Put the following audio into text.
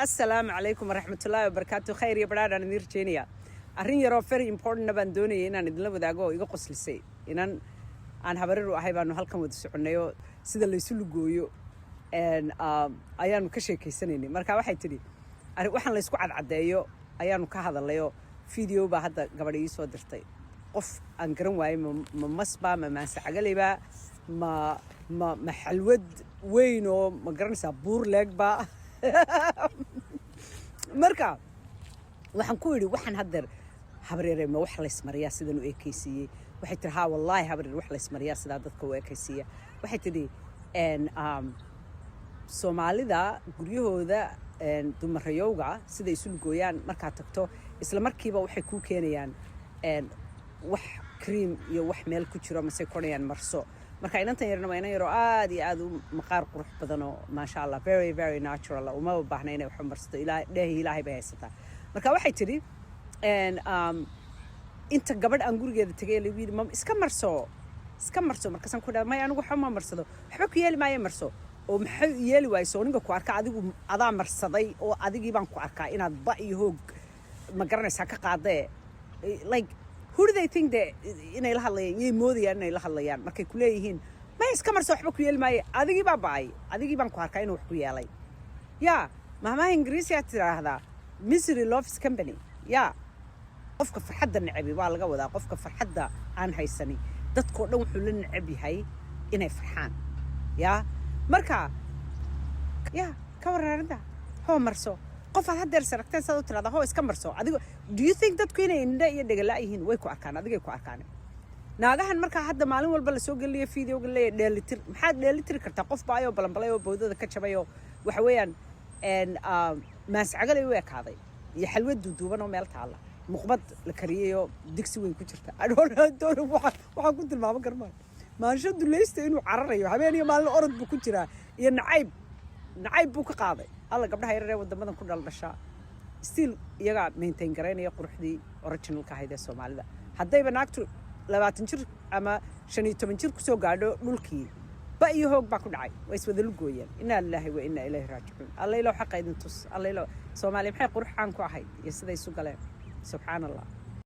Asalaamu calaykum waraxmatullaahi wabarakaatu. Khayr iyo badhaadhaan idiin rajeynaya. Arrin yaroo very importantna baan doonayay inaan idinla wadaago oo iga qoslisay. Inan aan habarir u ahay baanu halkan wada soconnay oo sida laysu lugooyo ayaanu ka sheekaysanaynay. Marka waxay tidhi, waxaan laysku cadcadeeyo ayaanu ka hadallayoo video baa hadda gabadha ii soo dirtay. Qof aan garan waayey, ma masba, ma maansacagalayba, ma xalwad weyn oo ma garanaysaa, buur leegba. Marka waxaan ku idhi, waxaan haddeer, habaryare, ma wax laysmariyaa sidan u ekaysiiyey? Waxay tihi, haa wallaahi habaryar, wax laysmariyaa sidaa dadka u ekaysiiya. Waxay tidhi, Soomaalida guryahooda dumarayowga sida isu lugooyaan, markaad tagto isla markiiba waxay kuu keenayaan wax cream iyo wax meel ku jiro, mase korayaan marso. Marka inantan yarna waa inan yaroo aad iyo aad u maqaar qurux badanoo, maasha Allah, very very natural, umaba baahna inay wax marsato. Dheehi Ilaahay bay haysataa. Marka waxay tidhi, inta gabadh aan gurigeeda tegay lagu yidhi, ma iska marso, iska marso. Markaasaan ku dhaha, maya, anigu waxba ma marsado. Waxba ku yeeli maayo, marso. Oo maxay yeeli waayso? Ninka ku arka adigu adaa marsaday oo adigii baan ku arkaa inaad ba iyo hoog, ma garanaysaa, ka qaadee. Like, who do they think that inay la hadlayaan? Yay moodayaan inay la hadlayaan markay ku leeyihiin, maya, iska marso, waxba ku yeeli maayo? Adigii baa ba'ay, adigii baan ku arkaa inuu wax ku yeelay. Ya mahmaha Ingiriisiyaa tidhaahdaa, "Misery loves company." Ya qofka farxadda necebi waa laga wadaa, qofka farxadda aan haysani dadkoo dhan wuxuu la neceb yahay inay farxaan. Ya marka ya ka warran arrinta? Hoo marso. Qof aad haddeer saragteen saad u tirahdaa, hoo iska marso adigo. Do you think dadku inay indhe iyo dhegala yihiin? Way ku arkaan, adigay ku arkaan. Naagahan markaa hadda maalin walba lasoo gelinayo videoga, leeya dheelitir, maxaad dheelitiri kartaa? Qof baayoo balanbalay oo bawdada ka jabay oo waxa weeyaan maascagalay u ekaaday iyo xalwad duuduuban oo meel taalla, muqbad la kariyayoo digsi weyn ku jirta. I don't know, waxaan ku tilmaaman karmaa. Maansho dulaysta inuu cararayo habeen iyo maalin, orod buu ku jiraa iyo nacayb, nacayb buu ka qaaday. Alla, gabdhaha yaryar ee waddamadan ku dhaldhashaa still iyagaa maintain garaynaya quruxdii originalka ahayd ee Soomaalida. Haddayba naagtu 20 jir ama 15 jir kusoo gaadho, dhulkii ba iyo hoog baa ku dhacay, waa iswada lugooyeen. Inaa lilaahi wa inaa ilayhi raajicuun. Alla ilow xaqa idin tus. Alla ilow. Soomaaliya maxay qurux caan ku ahayd iyo siday isu galeen? Subxaan Allah.